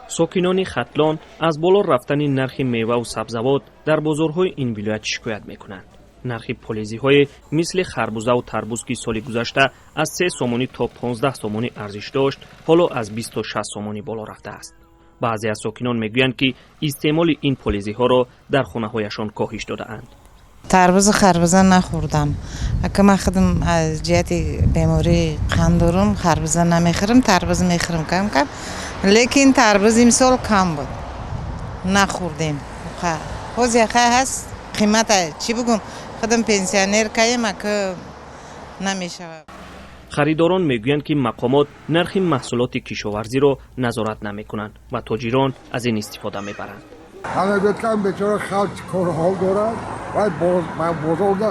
Сокинони Хатлон аз боло рафтани нархи меваву сабзавот дар бозорҳои ин вилоят шикоят мекунанд. Нархи полезиҳое мисли харбузаву тарбуз, ки соли гузашта аз 3 сомонӣ то 15 сомонӣ арзиш дошт, ҳоло аз 20 то 60 сомонӣ боло рафтааст. Баъзе аз сокинон мегӯянд, ки истеъмоли ин полезиҳоро дар хонаҳояшон коҳиш додаанд. Тарбузу харбуза нахӯрдам, ака. Ман худам аз ҷиҳати бемории қанд дорум, харбуза намехӯрам, тарбуз мехӯрам кам кам, лекин тарбуз имсол кам буд, нахӯрдем. Ҳозир хай ҳаст қимата, чӣ бигӯм, худам пенсионеркаем, ака, намешавад. Харидорон мегӯянд, ки мақомот нархи маҳсулоти кишоварзиро назорат намекунанд ва тоҷирон аз ин истифода мебаранд. Ҳама гӯяд, ки бечора халқ чӣ кору ҳол дорад, вай бозорда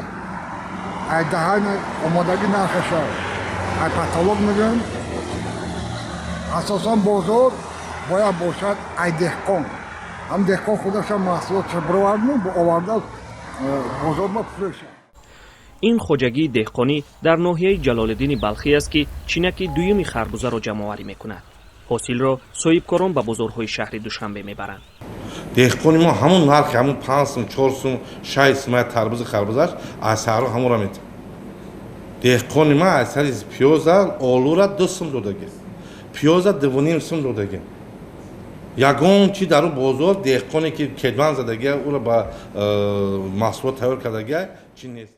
ай даҳани омодагӣ нархаша ай потолок мегӯям. Асосан бозор бояд бошад ай деҳқон, ҳам деҳқон худаша маҳсулотша бироварду оварда бозор ба фурӯшад. Ин хоҷагии деҳқонӣ дар ноҳияи Ҷалолиддини Балхӣ аст, ки чинаки дуюми харбузаро ҷамъоварӣ мекунад. Ҳосилро соҳибкорон ба бозорҳои шаҳри Душанбе мебаранд. Деҳқони мо ҳамун нархи ҳамун 5 сум, 4 сум, 6 сум тарбузи харбузаш аз саҳро ҳамонро метавад. Деҳқони ма аз сари пиёза, олура 2 сум додагӣ, пиёза 2,5 сум додагӣ. Ягон чи дар ӯ бозор деҳқоне ки кедман задагия, ӯро ба маҳсулот тайёр кардагия, чи нест.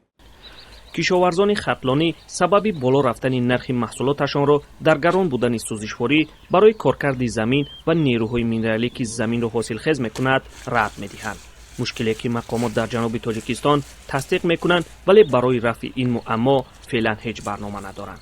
Кишоварзони хатлонӣ сабаби боло рафтани нархи маҳсулоташонро дар гарон будани сӯзишворӣ барои коркарди замин ва нерӯҳои минералӣ, ки заминро ҳосилхез мекунад, рад медиҳанд. Мушкиле, ки мақомот дар ҷануби Тоҷикистон тасдиқ мекунанд, вале барои рафъи ин муаммо феълан ҳеҷ барнома надоранд.